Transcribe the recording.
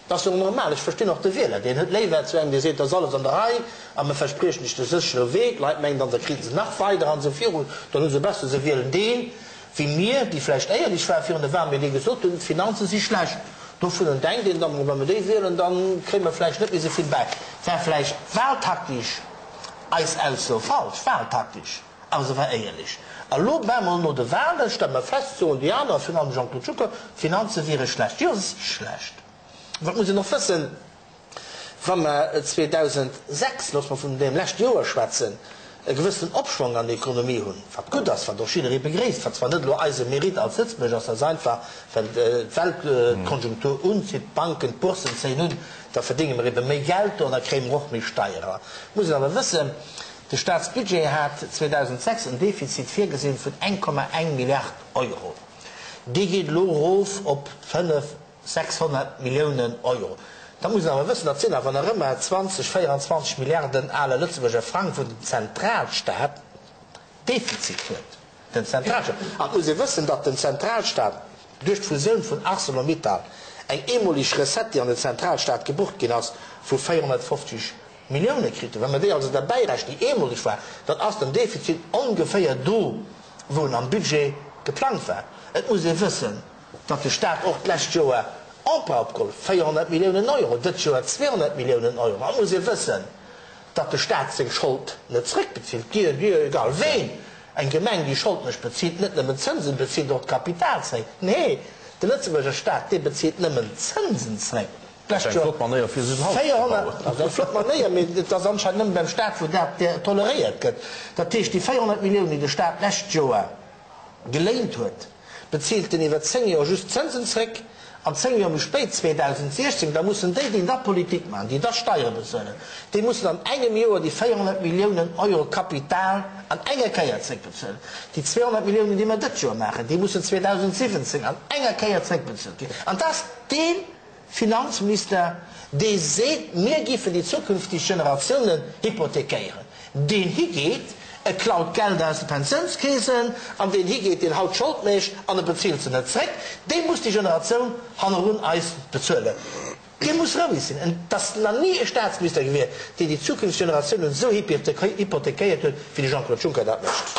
Dat ass jo och normal. Ech verstinn och de Wieler, deen huet léiwer zu engem, dee seet, et ass alles an der Rei a mir verspriechen lech de séchere Wee. D'Leit mengen dann, da kriite se nach weider an esou virun. Dann hu se besser, se wielen deen, wéi mir, déi vläicht éierlech ware virun de Wahlen, mee déi gesot hunn, d'Finanze si schlecht. Dovun denkt een dann, wa mir déi wielen, da kréie mer vläicht net méi esou vill bäi. War vläicht wahltaktisch eis Ausso falsch, wahltaktisch. Awer se war éierlech. A lo bemol no de Wahlen stelle mer fest, soen déi aner, virun allem de Jean-Claude Juncker, d'Finanze wiere schlecht. Jo, se si schlecht. Awer et muss een och wëssen, wa mer 2006, loosse mer vun deem leschte Joer schwätzen, e gewëssenen Opschwong an der Ekonomie hunn, wat gutt ass, wat och jidderee begréisst, wat zwar net elo eise Mérite als Lëtzebuerg ass, dat ass einfach, well d'Weltkonjunktur unzitt, d'Banken, d'Bourssen zéien un, da verdénge mer ebe méi Geld do an da kréie mer och méi Steieren. Et muss een awer wëssen, De Staatsbudget hat 2006 en Defizit virgesinn vun 1,1 Milliard Euro. Dee geet elo erof op 5 600 Milliounen Euro. Da muss een awer wëssen, dat sinn awer nach ëmmer 20, 24 Milliarden ale Lëtzebuerger Frang, wou den Zentralstaat Defizit huet. Den Zentralstaat. An et muss ee wëssen, datt den Zentralstaat duerch d'Fusioun vun Arcelor-Mittal eng eemoleg Recette, déi an den Zentralstaat gebucht ginn ass, vu 450 Millioune kritt huet. Wa mer déi also derbäi rechnen, déi eemoleg war, dann ass den Defizit ongeféier do, wou en am Budget geplangt war. Et muss ee wëssen, datt de Staat och d'lescht Joer Emprunt opgeholl, 400 Milliounen Euro, dëst Joer 200 Milliounen Euro. An et muss ee wëssen, datt de Staat seng Schold net zréckbezilt, Dir, Dir, egal ween, eng Gemeng déi Schold mécht, bezilt net nëmmen d'Zënsen, bezilt och d'Kapital zréck. Nee, de Lëtzebuerger Staat, dee bezilt nëmmen d'Zënsen zréck. Dat ass eng flott Manéier fir sech en Haus ze bauen. Dat ass eng flott Manéier, mee et ass anscheinend nëmme beim Staat wou dat toleréiert gëtt. Dat heescht, déi 400 Milliounen, déi de Staat d'lescht Joer geléint huet, bezilt en iwwer 10 Joer just d'Zënsen zréck, an 10 Joer méi spéit, 2016, da mussen déi, déi da Politik maachen, déi da Steiere bezuelen, déi mussen an engem Joer déi 400 Milliounen Euro Kapital an enger Kéier zréckbezuelen. Déi 200 Milliounen, déi mer dëst Joer maachen, déi mussen 2017 an enger Kéier zréckbezuelt ginn. An dat ass dee Finanzminister, dee seet, mir giffen déi zukünftig Generatiounen hypothekéieren, deen higeet, e klaut Gelder aus de Pensiounskeesen, an deen higeet, deen haut Schold mécht an e bezilt se net zréck, dee muss déi Generatioun hannerun eis bezuelen. Dee muss roueg sinn. Et ass nach ni e Staatsminister gewier, deen déi zukünfteg Generatiounen esou hypothekéiert huet, wéi de Jean-Claude Juncker dat mécht.